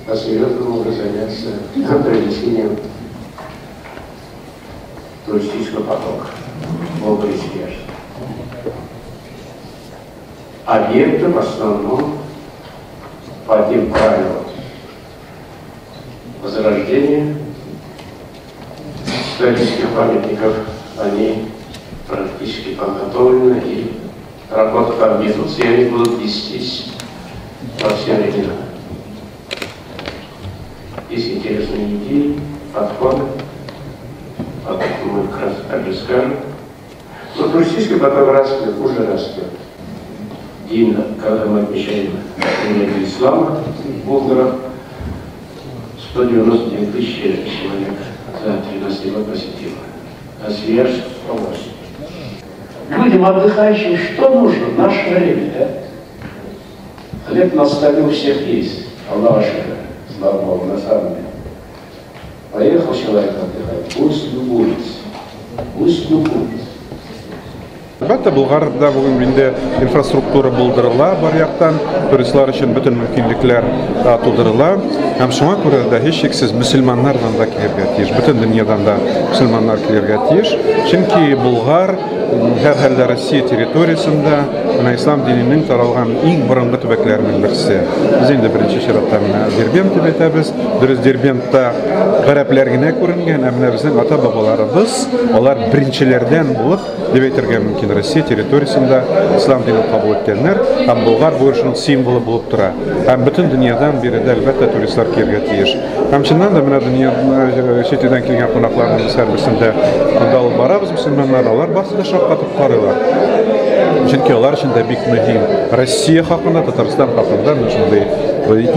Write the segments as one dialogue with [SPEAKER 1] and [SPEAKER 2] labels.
[SPEAKER 1] По-серьезному уже заняться привлечением туристического потока в Свияжск. Объекты в основном по одним правилам возрождения исторических памятников, они практически подготовлены, и работы там ведутся, и они будут вестись во все времена. Есть интересные идеи, подходы, об этом мы как раз также скажем. Но туристический поток растет, уже растет. День, когда мы отмечаем принятие ислама в Булгарах, 199 тысяч человек за 13 год посетило. А Свияжск 108. Людям, отдыхающим, что нужно в наше время, да? Хлеб на столе у всех есть. Аллах шукр, слава Богу, на самом деле. Поехал человек отдыхать, пусть любуется, пусть любуется.
[SPEAKER 2] Әлбәттә, Болгарда бүген инде инфраструктура булдырыла бар яктан, туристлар өчен бөтен мөмкинлекләр тудырыла. Һәм шуңа күрә дә һичшиксез мөселманнардан да килергә тиеш, бөтен дөньядан да мөселманнар килергә тиеш. Чөнки Болгар һәрхәлдә Россия территориясендә менә ислам диненең таралган иң борынгы төбәкләренең берсе. Без инде беренче чиратта менә Дербент дип әйтәбез. Дөрес, Дербентта гарәпләр генә күренгән, ә менә безнең ата-бабаларыбыз, алар беренчеләрдән булып дип әйтергә мөмкин, Россия территориясендә ислам динен кабул иткәннәр, һәм Болгар бу эшнең символы булып тора. Һәм бөтен дөньядан биредә әлбәттә туристлар килергә тиеш. Һәм чыннан да менә дөнья чит илдән килгән кунакларны без һәрберсендә монда алып барабыз, мөселманнар, алар барысы да шаккатып карыйлар. Чөнки алар өчен дә бик мөһим Россия хакында, Татарстан хакында менә шундый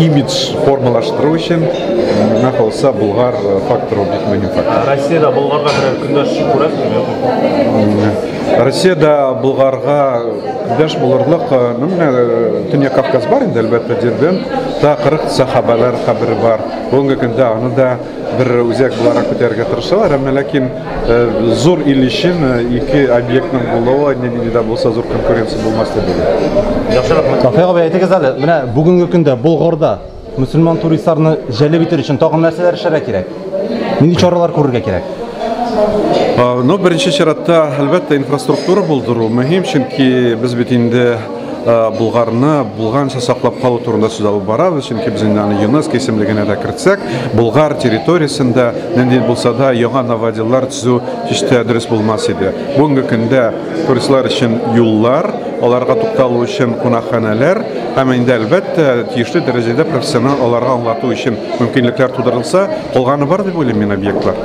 [SPEAKER 2] имидж формалаштыру өчен миңа калса Болгар факторы бик мөһим фактор.
[SPEAKER 3] Россиядә Болгарга берәр көндәш күрәсезме, юкмы?
[SPEAKER 2] Россиядә Болгарга көндәш булырлык, ну, менә Төньяк Кавказ бар инде, әлбәттә, Дербент, та 40 сахабалар кабере бар. Бүгенге көндә аны да бер үзәк буларак күтәрергә тырышалар, әмма ләкин зур ил өчен ике объектның булуы нинди дә булса зур конкуренция булмас дип уйлыйм.
[SPEAKER 3] Яхшы, рәхмәт.
[SPEAKER 4] Сафия абый, әйтегез әле, менә бүгенге көндә Болгарда мөселман туристларны җәлеп итер өчен тагын нәрсәләр эшләргә кирәк? Нинди чаралар күрергә кирәк?
[SPEAKER 2] Ну, беренче чиратта, әлбәттә, инфраструктура булдыру мөһим, чөнки без бит инде Болгарны булганча саклап калу турында сүз алып барабыз, чөнки без инде аны ЮНЕСКО исемлегенә дә кертсәк, Болгар территориясендә нинди булса да яңа новоделлар төзү һич тә дөрес булмас иде. Бүгенге көндә туристлар өчен юллар, аларга тукталу өчен кунакханәләр һәм инде әлбәттә тиешле дәрәҗәдә профессионал аларга аңлату өчен мөмкинлекләр тудырылса, калганы бар дип уйлыйм мин объектлар.